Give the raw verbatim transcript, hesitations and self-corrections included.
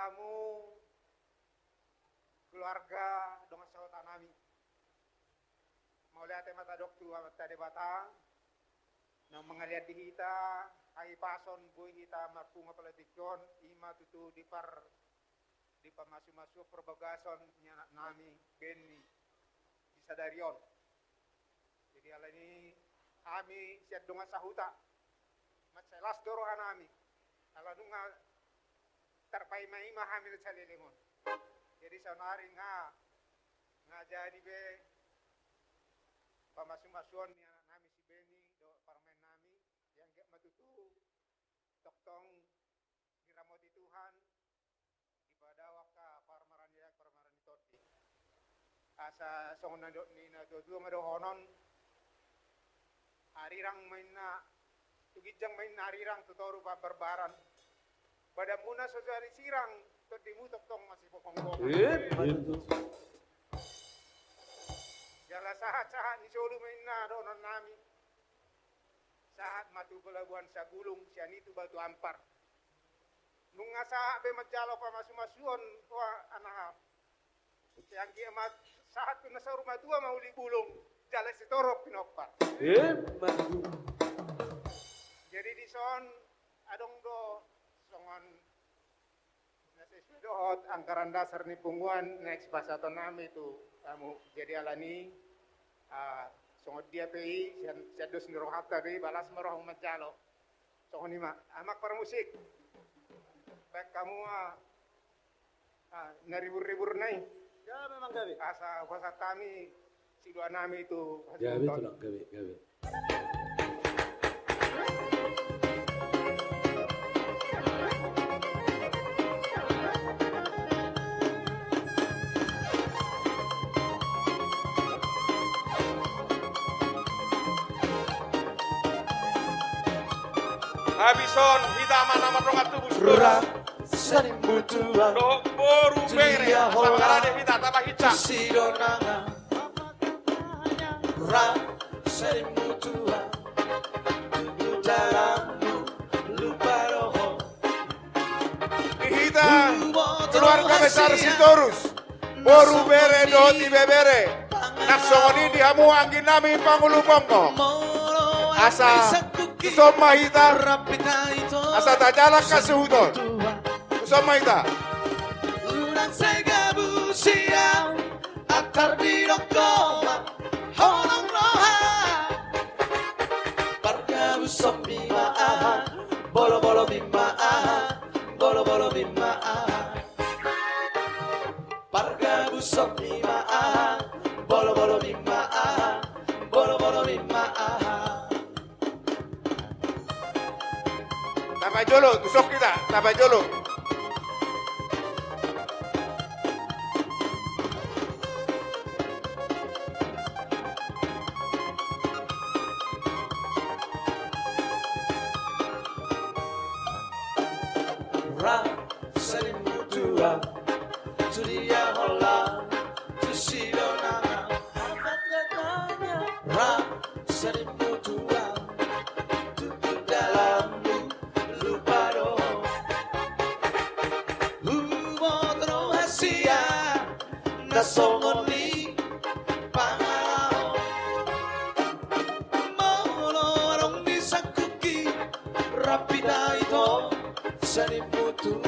Hamu keluarga dongan sahuta nami. Mauliate ma tadok tu Amanta Debata na mangalean di hita hahipason boi hita marpungu apala tingki on, i ma tutu di par, di pamasumasuon parbagason ni anak nami Benny di sadari on. Jadi alani hami sian dongan sahuta, mansai las do roha nami ala nunga tarpaima-ima hami na saleleng on. Jadi saonari nga, nga jadi be pamasumasuon ni anak nami si Benny dohot parumaen nami, ianggiat ma tutu tongtong diramoti Tuhan, dipadao angka parmaranian, parmaranian ni tondi. Asa songon na nidok ni natuatua ma dohonon, arirang ma inna tu ginjang, ma inna arirang tu toru pabarbaran. Badanmuna so jadi sirang, tondimu tongtong masipongkong. Eh, betul. Jala sahat-sahat ni solu ma inna dohonon nami. Sahat ma tu Pelabuhan Sagulung, sian i tu Batu Ampar. Nunga sahat be manjalo pamasumasuon, o anakku. Sai anggiat ma sahat tu na saur matua ma uli bulung, jala sitorop pinompar. Eh, maju. Jadi dison adong do songon na sesuai dohot anggaran dasar ni punguan na sipasahaton nami tu hamu. Jadi alani, ah, songon dia pe i, sian, sian dos ni rohanta do i, balas ma rohamu manjalo. Songon i ma, amang parmusik. Baen hamu, ah, ah, na ribur-ribur na i. Gabe, amang, gabe. Asa hupasahat hami sidua nami tu. Gabe, hasuhuton. Tulang, gabe, gabe. Habis on hita ma na mardongan tubu. Ra, sari mutua. Dohot boru bere, tudia hola, sama hita, tamba hita. Sidongan. Ra, sari mutua. Tubu dalanmu, lupa roho. Di hita, keluarga besar Sitorus. Boru, bere dohot ibebere. Nang songon i di hamu anggi nami pangulu pongo. Asa tuson ma hita. Asa tajalang hasuhuton. Tuson ma hita. Unang sai gabu sian atar didok ma honang roha. Pargabusonmi ma aha, bolobolonmi ma aha, bolobolonmi ma aha. Pargabusonmi ma aha, bolobolonmi ma aha, bolobolonmi ma aha. Tamba jolo, tuson hita, tamba jolo. Ra, sari mutua, tudia hola, tu sidongan. Ra, sari mutua, tubu dalanmu, lupa roho. Huboto roha sian na songon i pangalaho. Molo adong di sangkuki, rap hita ito, sari mutua.